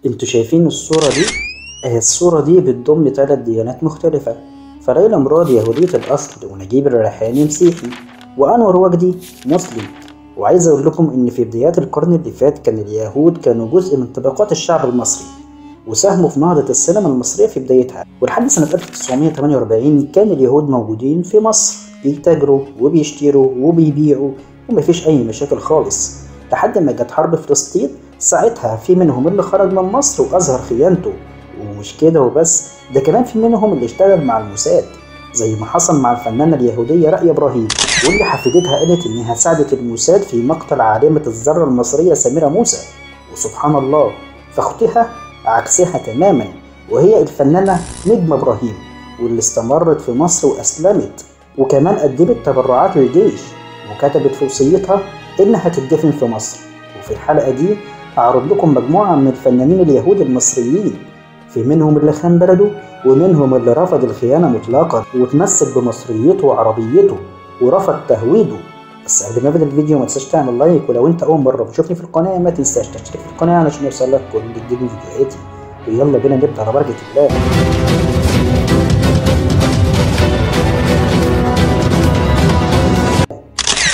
انتوا شايفين الصورة دي؟ الصورة دي بتضم 3 ديانات مختلفة. فليلى مراد يهودية الأصل، ونجيب الريحاني مسيحي، وأنور وجدي مسلم. وعايز أقول لكم إن في بدايات القرن اللي فات كان اليهود كانوا جزء من طبقات الشعب المصري، وساهموا في نهضة السينما المصرية في بدايتها. ولحد سنة 1948 كان اليهود موجودين في مصر، بيتاجروا وبيشتروا وبيبيعوا ومفيش أي مشاكل خالص، لحد ما جت حرب فلسطين. ساعتها في منهم اللي خرج من مصر وأظهر خيانته، ومش كده وبس، ده كمان في منهم اللي اشتغل مع الموساد، زي ما حصل مع الفنانة اليهودية رأي إبراهيم، واللي حفيدتها قالت إنها ساعدت الموساد في مقتل عالمة الذرة المصرية سميرة موسى. وسبحان الله، فاختها عكسها تماما، وهي الفنانة نجمة إبراهيم، واللي استمرت في مصر وأسلمت، وكمان قدمت تبرعات للجيش، وكتبت في وصيتها إنها تدفن في مصر. وفي الحلقة دي هعرض لكم مجموعة من الفنانين اليهود المصريين، في منهم اللي خان بلده، ومنهم اللي رفض الخيانة مطلقا وتمسك بمصريته وعربيته ورفض تهويده. بس قبل ما ابدا الفيديو ما تنساش تعمل like، ولو انت اول مرة بتشوفني في القناة ما تنساش تشترك في القناة علشان يوصلك كل جديد من فيديوهاتي. ويلا بينا نبدا على بركة الله.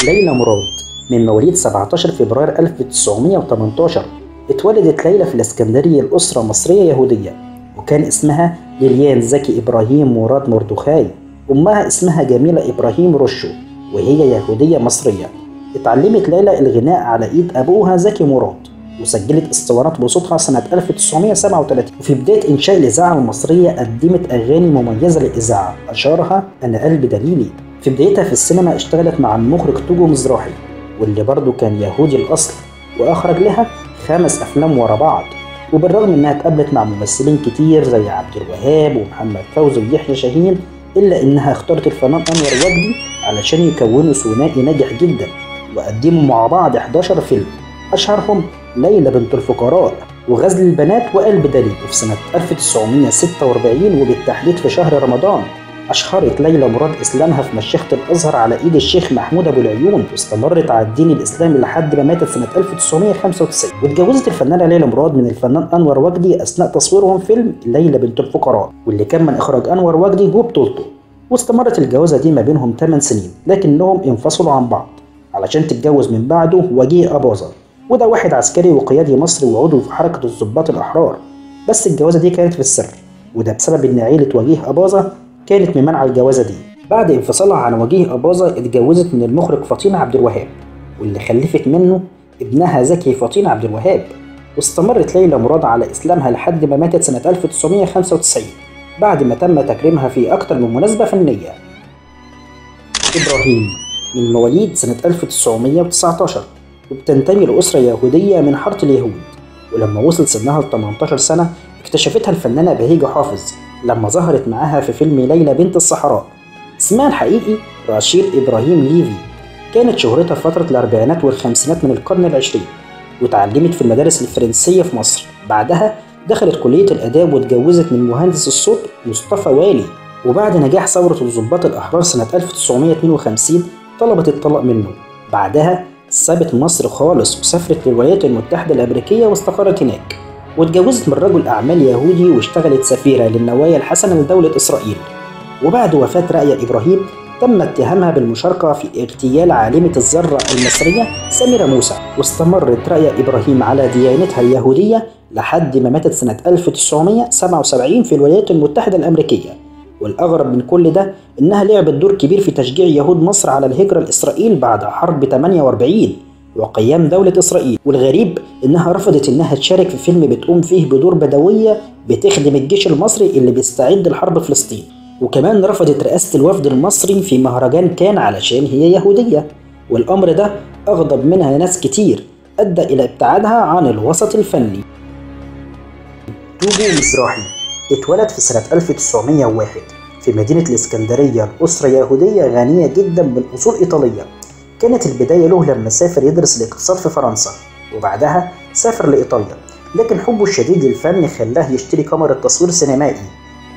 ليلى مراد من مواليد 17 فبراير 1918. اتولدت ليلى في الاسكندرية لأسرة مصرية يهودية، وكان اسمها ليليان زكي إبراهيم مراد مردخاي. أمها اسمها جميلة إبراهيم رشو، وهي يهودية مصرية. اتعلمت ليلى الغناء على إيد أبوها زكي مراد، وسجلت اسطوانات بصوتها سنة 1937. وفي بداية إنشاء الإذاعة المصرية قدمت أغاني مميزة للإذاعة، أشهرها أنا قلبي دليلي. في بدايتها في السينما اشتغلت مع المخرج توجو مزراحي، واللي برضه كان يهودي الأصل، وأخرج لها 5 أفلام ورا بعض. وبالرغم إنها اتقابلت مع ممثلين كتير زي عبد الوهاب ومحمد فوزي ويحيى شاهين، إلا إنها اختارت الفنان أنور وجدي علشان يكونوا ثنائي ناجح جدا، وقدموا مع بعض 11 فيلم، أشهرهم ليلى بنت الفقراء وغزل البنات وقلب دليل. وفي سنة 1946 وبالتحديد في شهر رمضان أشهرت ليلى مراد إسلامها في مشيخة الأزهر على إيد الشيخ محمود أبو العيون، واستمرت على الدين الإسلامي لحد ما ماتت سنة 1995. واتجوزت الفنانة ليلى مراد من الفنان أنور وجدي أثناء تصويرهم فيلم ليلى بنت الفقراء، واللي كان من إخراج أنور وجدي وبطولته. واستمرت الجوازة دي ما بينهم 8 سنين، لكنهم انفصلوا عن بعض علشان تتجوز من بعده وجيه أباظة، وده واحد عسكري وقيادي مصري وعضو في حركة الضباط الأحرار. بس الجوازة دي كانت في السر، وده بسبب إن عيلة وجيه أباظة كانت ممنعة الجوازة دي. بعد انفصالها عن وجيه أباظة اتجوزت من المخرج فطين عبد الوهاب، واللي خلفت منه ابنها زكي فطين عبد الوهاب. واستمرت ليلى مراد على إسلامها لحد ما ماتت سنة 1995 بعد ما تم تكريمها في أكتر من مناسبة فنية. إبراهيم من مواليد سنة 1919، وبتنتمي لأسرة يهودية من حارة اليهود. ولما وصل سنها ل 18 سنة اكتشفتها الفنانة بهيجة حافظ لما ظهرت معاها في فيلم ليلى بنت الصحراء. اسمها الحقيقي راشيل إبراهيم ليفي. كانت شهرتها في فترة الأربعينات والخمسينات من القرن العشرين، وتعلمت في المدارس الفرنسية في مصر. بعدها دخلت كلية الآداب واتجوزت من مهندس الصوت مصطفى والي. وبعد نجاح ثورة الضباط الأحرار سنة 1952 طلبت الطلاق منه. بعدها سابت مصر خالص وسافرت للولايات المتحدة الأمريكية واستقرت هناك، واتجوزت من رجل أعمال يهودي واشتغلت سفيرة للنوايا الحسنة لدولة إسرائيل. وبعد وفاة رأي إبراهيم تم اتهامها بالمشاركة في اغتيال عالمة الذرة المصرية سميرة موسى. واستمرت رأي إبراهيم على ديانتها اليهودية لحد ما ماتت سنة 1977 في الولايات المتحدة الأمريكية. والأغرب من كل ده إنها لعبت دور كبير في تشجيع يهود مصر على الهجرة لإسرائيل بعد حرب 48 وقيام دولة إسرائيل. والغريب إنها رفضت إنها تشارك في فيلم بتقوم فيه بدور بدوية بتخدم الجيش المصري اللي بيستعد لحرب فلسطين، وكمان رفضت رئاسة الوفد المصري في مهرجان كان علشان هي يهودية. والأمر ده أغضب منها ناس كتير، أدى إلى ابتعادها عن الوسط الفني. توجو مزراحي اتولد في سنة 1901 في مدينة الإسكندرية لأسرة يهودية غنية جدا من أصول إيطالية. كانت البداية له لما سافر يدرس الاقتصاد في فرنسا، وبعدها سافر لإيطاليا، لكن حبه الشديد للفن خلاه يشتري كاميرا تصوير سينمائي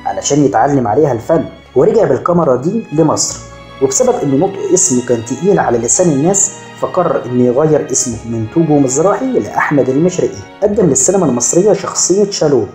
علشان يتعلم عليها الفن، ورجع بالكاميرا دي لمصر. وبسبب إن نطق اسمه كان تقيل على لسان الناس فقرر إنه يغير اسمه من توجو مزراحي لأحمد المشرقي. قدم للسينما المصرية شخصية شالوم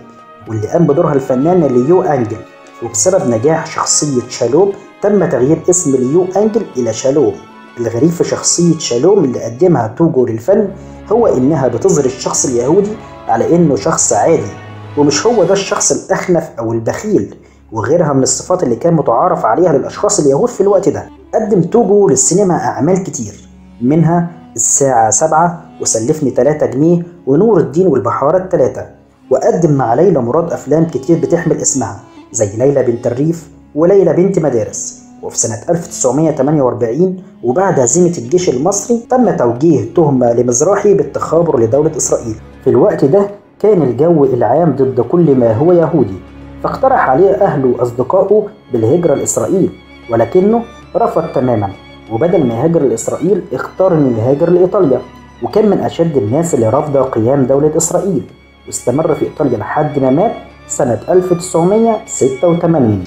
واللي قام بدورها الفنان ليو أنجل، وبسبب نجاح شخصية شالوم تم تغيير اسم ليو أنجل إلى شالوم. الغريب في شخصية شالوم اللي قدمها توجو للفن هو إنها بتظهر الشخص اليهودي على إنه شخص عادي، ومش هو ده الشخص الأخنف أو البخيل وغيرها من الصفات اللي كان متعارف عليها للأشخاص اليهود في الوقت ده. قدم توجو للسينما أعمال كتير، منها الساعة 7 وسلفني 3 جنيه ونور الدين والبحارة الثلاثة، وقدم مع ليلى مراد أفلام كتير بتحمل اسمها زي ليلى بنت الريف وليلى بنت مدارس. وفي سنة 1948 وبعد هزيمة الجيش المصري تم توجيه تهمة لمزراحي بالتخابر لدولة إسرائيل. في الوقت ده كان الجو العام ضد كل ما هو يهودي، فاقترح عليه أهله وأصدقائه بالهجرة لإسرائيل، ولكنه رفض تماما، وبدل ما يهاجر لإسرائيل اختار إنه يهاجر لإيطاليا، وكان من أشد الناس اللي رافضة قيام دولة إسرائيل، واستمر في إيطاليا لحد ما مات سنة 1986.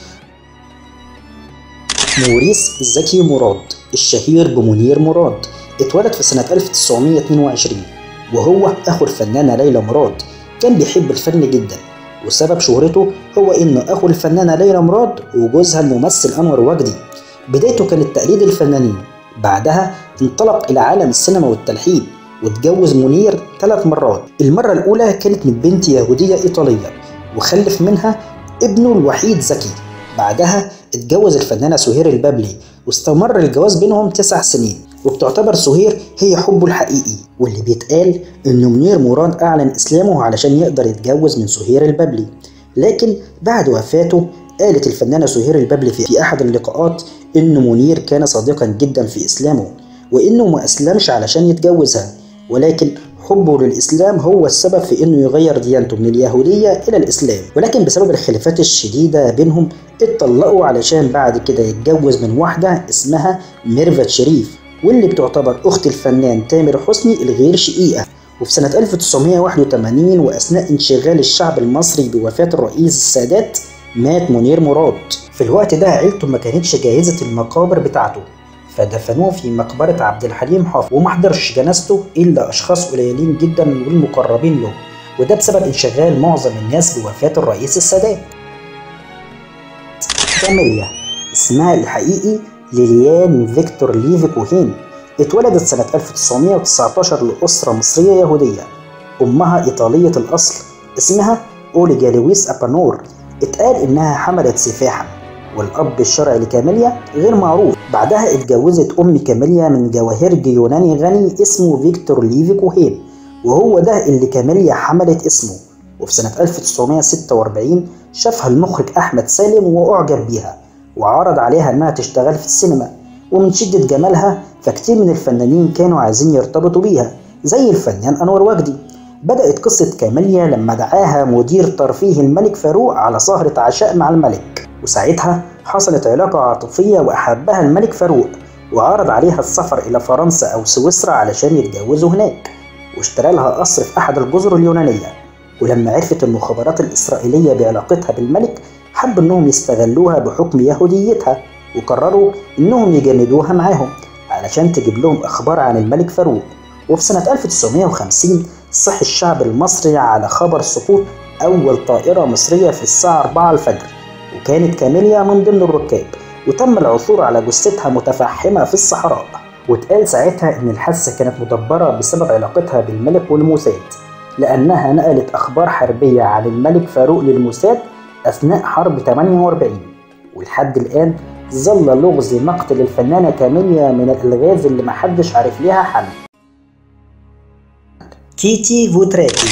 موريس زكي مراد الشهير بمنير مراد اتولد في سنة 1922، وهو أخو الفنانة ليلى مراد. كان بيحب الفن جدا، وسبب شهرته هو إنه أخو الفنانة ليلى مراد وجوزها الممثل أنور وجدي. بدايته كانت تقليد الفنانين، بعدها انطلق إلى عالم السينما والتلحين، واتجوز منير 3 مرات. المرة الأولى كانت من بنت يهودية إيطالية وخلف منها ابنه الوحيد زكي. بعدها اتجوز الفنانة سهير البابلي، واستمر الجواز بينهم 9 سنين، وبتعتبر سهير هي حبه الحقيقي، واللي بيتقال إنه منير مراد أعلن إسلامه علشان يقدر يتجوز من سهير البابلي. لكن بعد وفاته قالت الفنانة سهير البابلي في أحد اللقاءات إنه منير كان صادقا جدا في إسلامه، وإنه ما أسلمش علشان يتجوزها، ولكن حبه للإسلام هو السبب في إنه يغير ديانته من اليهودية إلى الإسلام. ولكن بسبب الخلافات الشديدة بينهم اتطلقوا علشان بعد كده يتجوز من واحدة اسمها ميرفت شريف، واللي بتعتبر أخت الفنان تامر حسني الغير شقيقة. وفي سنة 1981 وأثناء انشغال الشعب المصري بوفاة الرئيس السادات مات منير مراد. في الوقت ده عيلته ما كانتش جاهزة المقابر بتاعته، فدفنوه في مقبرة عبد الحليم حافظ، وما حضرش جنازته إلا أشخاص قليلين جدا والمقربين له، وده بسبب انشغال معظم الناس بوفاة الرئيس السادات. كاميليا اسمها الحقيقي ليليان فيكتور ليفي كوهين، اتولدت سنة 1919 لأسرة مصرية يهودية، أمها إيطالية الأصل اسمها أوليجا لويس أبانور. اتقال إنها حملت سفاحا، والأب الشرعي لكاميليا غير معروف. بعدها اتجوزت أم كاميليا من جواهرجي يوناني غني اسمه فيكتور ليفي كوهين، وهو ده اللي كاميليا حملت اسمه. وفي سنة 1946 شافها المخرج أحمد سالم وأعجب بيها، وعرض عليها إنها تشتغل في السينما، ومن شدة جمالها فكتير من الفنانين كانوا عايزين يرتبطوا بيها زي الفنان أنور وجدي. بدأت قصة كاميليا لما دعاها مدير ترفيه الملك فاروق على سهرة عشاء مع الملك، وساعتها حصلت علاقة عاطفية وأحبها الملك فاروق، وعرض عليها السفر إلى فرنسا أو سويسرا علشان يتجوزوا هناك، واشترى لها قصر في أحد الجزر اليونانية. ولما عرفت المخابرات الإسرائيلية بعلاقتها بالملك حبوا إنهم يستغلوها بحكم يهوديتها، وقرروا إنهم يجندوها معاهم علشان تجيب لهم أخبار عن الملك فاروق. وفي سنة 1950 صح الشعب المصري على خبر سقوط أول طائرة مصرية في الساعة 4 الفجر، وكانت كاميليا من ضمن الركاب، وتم العثور على جثتها متفحمة في الصحراء. واتقال ساعتها إن الحادثة كانت مدبرة بسبب علاقتها بالملك والموساد، لأنها نقلت أخبار حربية عن الملك فاروق للموساد أثناء حرب 48. ولحد الآن ظل لغز مقتل الفنانة كاميليا من الألغاز اللي محدش عارف ليها حل. كيتي فوتراكي،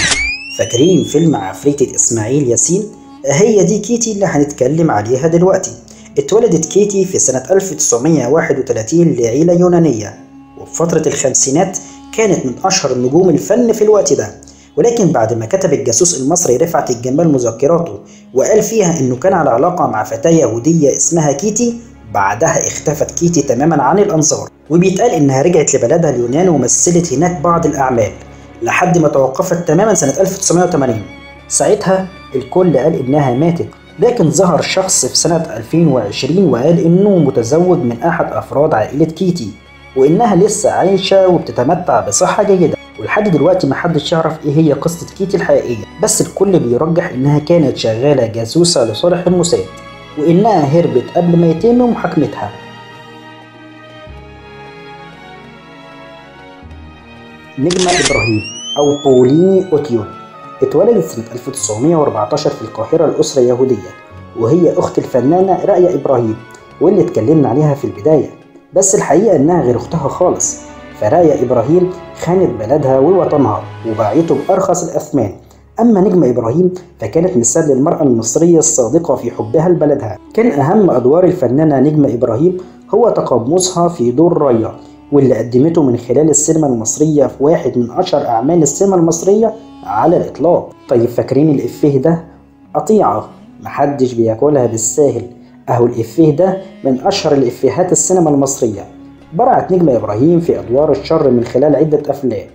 فاكرين فيلم عفريتة إسماعيل ياسين؟ هي دي كيتي اللي هنتكلم عليها دلوقتي. اتولدت كيتي في سنة 1931 لعيلة يونانية، وفي فترة الخمسينات كانت من أشهر نجوم الفن في الوقت ده. ولكن بعد ما كتب الجاسوس المصري رفعت الجمال مذكراته وقال فيها إنه كان على علاقة مع فتاة يهودية اسمها كيتي، بعدها اختفت كيتي تماما عن الأنظار. وبيتقال إنها رجعت لبلدها اليونان ومثلت هناك بعض الأعمال لحد ما توقفت تماما سنة 1980. ساعتها الكل قال إنها ماتت، لكن ظهر شخص في سنة 2020 وقال إنه متزوج من أحد أفراد عائلة كيتي، وإنها لسه عايشة وبتتمتع بصحة جيدة. ولحد دلوقتي محدش يعرف إيه هي قصة كيتي الحقيقية، بس الكل بيرجح إنها كانت شغالة جاسوسة لصالح الموساد، وإنها هربت قبل ما يتم محاكمتها. نجمة إبراهيم أو بوليني أوتيون اتولدت سنة 1914 في القاهرة لأسرة يهودية، وهي أخت الفنانة راقية إبراهيم واللي اتكلمنا عليها في البداية، بس الحقيقة إنها غير أختها خالص. فراقية إبراهيم خانت بلدها ووطنها وباعته بأرخص الأثمان، أما نجمة إبراهيم فكانت مثال للمرأة المصرية الصادقة في حبها لبلدها. كان أهم أدوار الفنانة نجمة إبراهيم هو تقمصها في دور ريا، واللي قدمته من خلال السينما المصرية في واحد من أشهر أعمال السينما المصرية على الإطلاق. طيب فاكرين الإفيه ده؟ قطيعة محدش بياكلها بالساهل، أهو الإفيه ده من أشهر الإفيهات السينما المصرية. برعت نجمة إبراهيم في أدوار الشر من خلال عدة أفلام،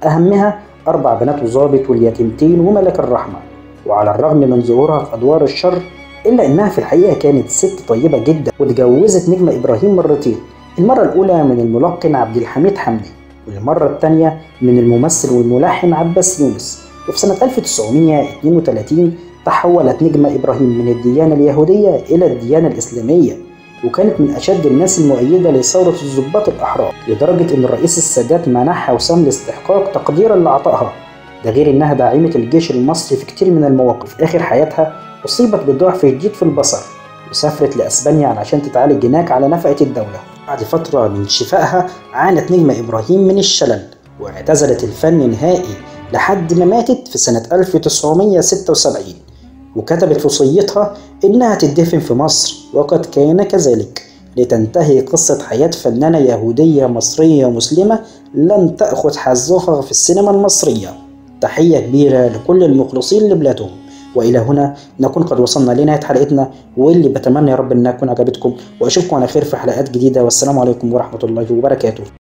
أهمها 4 بنات وظابط واليتيمتين وملك الرحمة. وعلى الرغم من ظهورها في أدوار الشر إلا إنها في الحقيقة كانت ست طيبة جدا، واتجوزت نجمة إبراهيم مرتين، المرة الأولى من الملقن عبد الحميد حمدي، والمرة الثانية من الممثل والملحن عباس يونس. وفي سنة 1932 تحولت نجمة إبراهيم من الديانة اليهودية إلى الديانة الإسلامية، وكانت من أشد الناس المؤيدة لثورة الضباط الأحرار، لدرجة إن الرئيس السادات منحها وسام الاستحقاق تقديرا لعطائها، ده غير إنها داعمة الجيش المصري في كتير من المواقف. في آخر حياتها أصيبت بضعف شديد في البصر، وسافرت لأسبانيا علشان تتعالج هناك على نفقة الدولة. بعد فترة من شفائها عانت نجمة إبراهيم من الشلل واعتزلت الفن نهائي لحد ما ماتت في سنة 1976، وكتبت وصيتها إنها تدفن في مصر، وقد كان كذلك، لتنتهي قصة حياة فنانة يهودية مصرية مسلمة لن تأخذ حظها في السينما المصرية. تحية كبيرة لكل المخلصين لبلادهم. وإلى هنا نكون قد وصلنا لنهاية حلقتنا، واللي بتمنى يا رب إنها تكون عجبتكم، وأشوفكم على خير في حلقات جديدة، والسلام عليكم ورحمة الله وبركاته.